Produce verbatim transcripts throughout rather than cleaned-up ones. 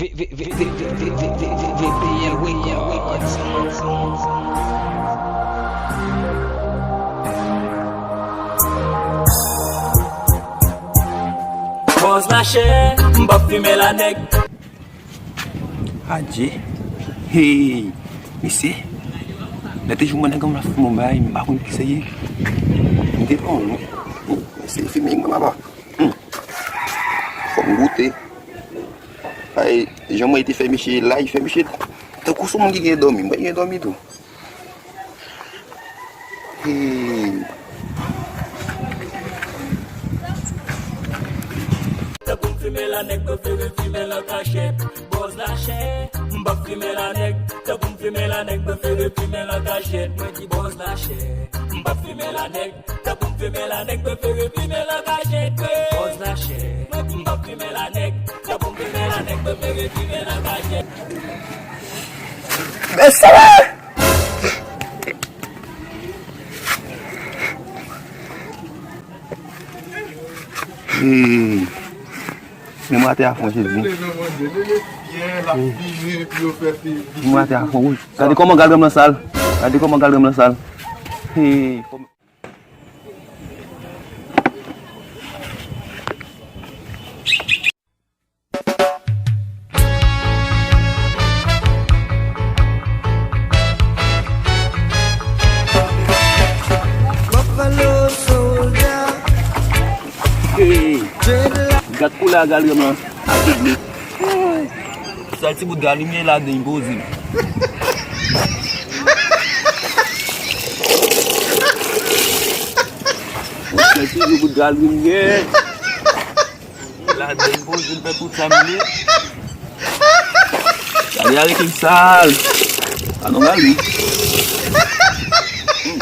V P N Records. Bòz lachè, m p ap fimen la nèg. Adje. Hey, mesye. Lè te jou mwen nèg an la fè mwen bay, m pa konn ki sa ye. M te pran yon. Mesye, fimen mwen papa. Hmm. Fò m goute. Ay, jan mwen te fè misye la, li fè misye tankou sou moun ki gen dòmi. Mwen gen dòmi tou. Hmm. Tankou m fimen la nèg prefere fimen l an kachèt. Bòz lachè, m p ap fimen la nèg. Tankou m fimen la nèg prefere fimen l an kachèt. Mwen di bòz lachè, m p ap fimen la nèg. Tankou m fimen la nèg prefere fimen l an kachèt. Bòz lachè, m p ap fimen la nèg. Tankou m fimen la nèg prefere fimen l an kachèt. Mesye! Hmm. Men m rate a fon, Jezi. Men m rate a fon, wi. Gade kòman galganm nan sal. Gade kòman galganm nan sal. Hey. Buffalo soldier. Hey. Gad koulè a galganm nan. Ak tou dlo. Sèl ti bout galganm ye ladan, enposib. Sèl ti bout galganm ye. Ladan, enposib fè tout sa m vle. Gade, arete m sal. Pa nòmal, wi. Hmm.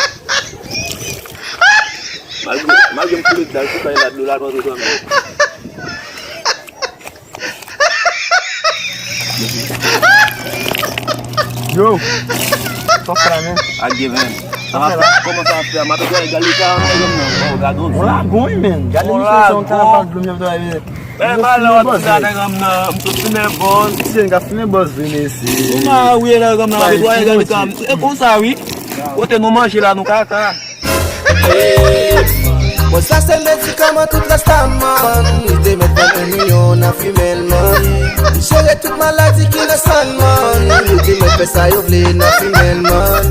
Malgre, malgre m koule dal, tou sa e la dlo la, panse kanmenm. Yo, sa w fè la, menm? Ak gen, menm. Sa w fè la? Kòman sa w fè? M ap netwaye galeta an, nèg nan. Oh, gade yon. On lagon, wi, menm. Gade misye, se yon kanaval dlo, m ap travay. Men malè w ap di sa, nèg nan, m sot fimen bòz. Misye, n ka fimen bòz vre, mesye. Ou marye, nèg nan, m ap netwaye galeta. E konsa, wi. Kote nou manje la, nou kaka. Bòz la se medikaman tout rastaman. Li te mèt vann yon milyon nan fimen l, man. Li jere tout maladi ki nan san l, man. Li te mèt fè sa yo vle nan fimen l, man.